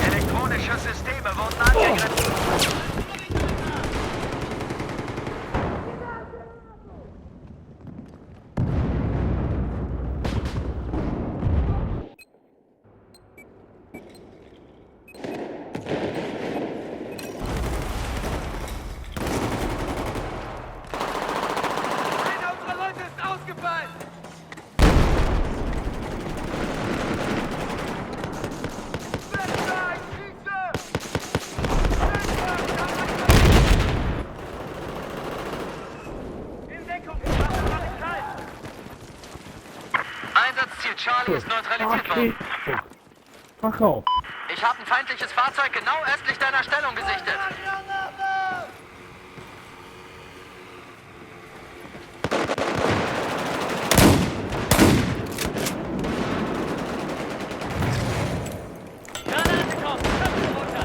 Elektronische Systeme wurden angegriffen. Einer unserer Leute ist ausgefallen! Einsatzziel Charlie ist neutralisiert worden. Mach auf. Ich habe ein feindliches Fahrzeug genau östlich deiner Stellung gesichtet. Granate kommt! Köpfe runter!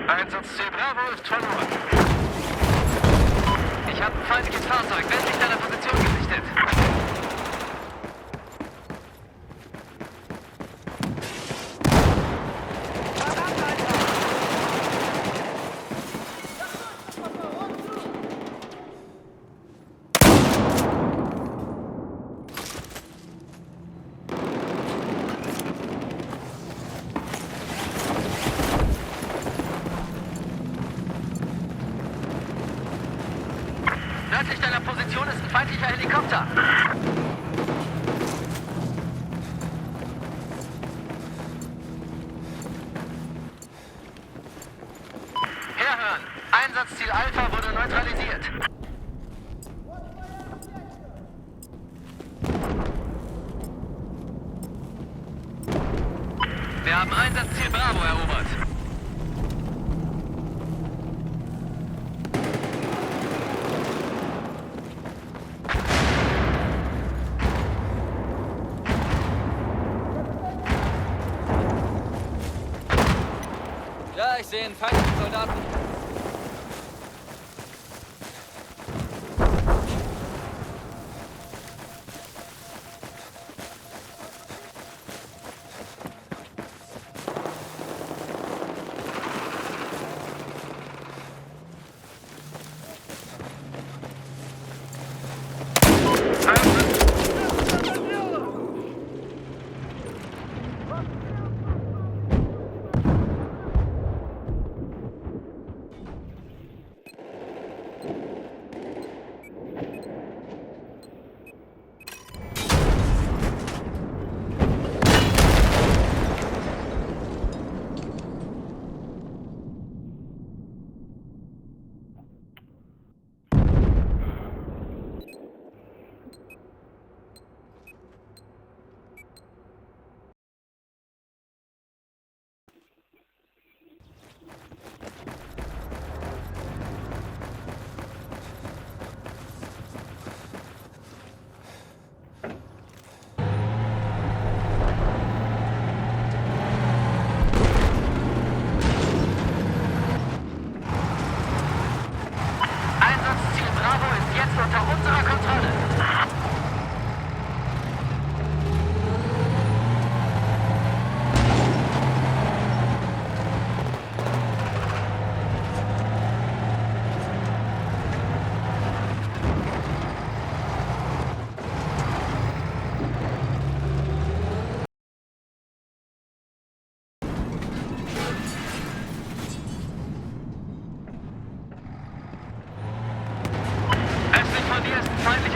Einsatzziel Bravo ist verloren. Ich habe ein feindliches Fahrzeug westlich deiner Position gesichtet. Nördlich deiner Position ist ein feindlicher Helikopter. Herhören! Einsatzziel Alpha wurde neutralisiert. Wir haben Einsatzziel Bravo erobert. Ja, ich sehe einen feindlichen Soldaten.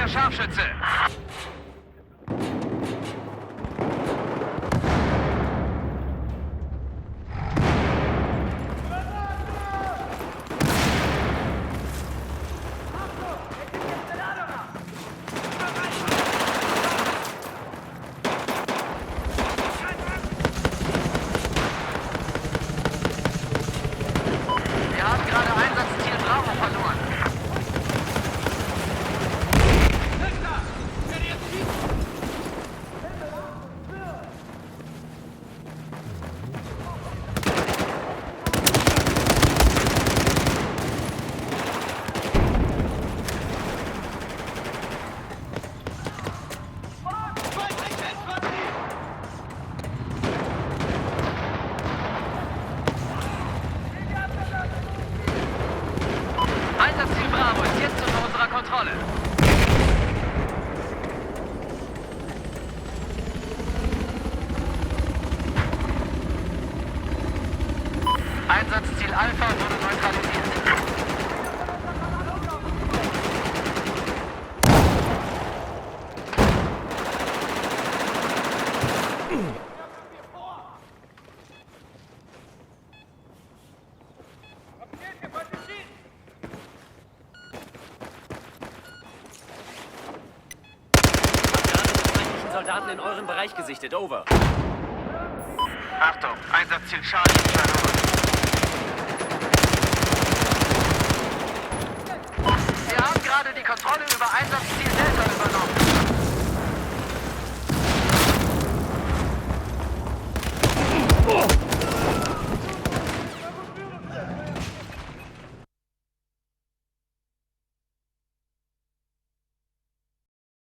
feindlicher Scharfschütze. Wir haben gerade Einsatzziel Bravo verloren. Einsatzziel Bravo ist jetzt unter unserer Kontrolle. Einsatzziel Alpha wurde neutralisiert. Soldaten in eurem Bereich gesichtet. Over. Achtung, Einsatzziel Charlie verloren. Wir haben gerade die Kontrolle über Einsatzziel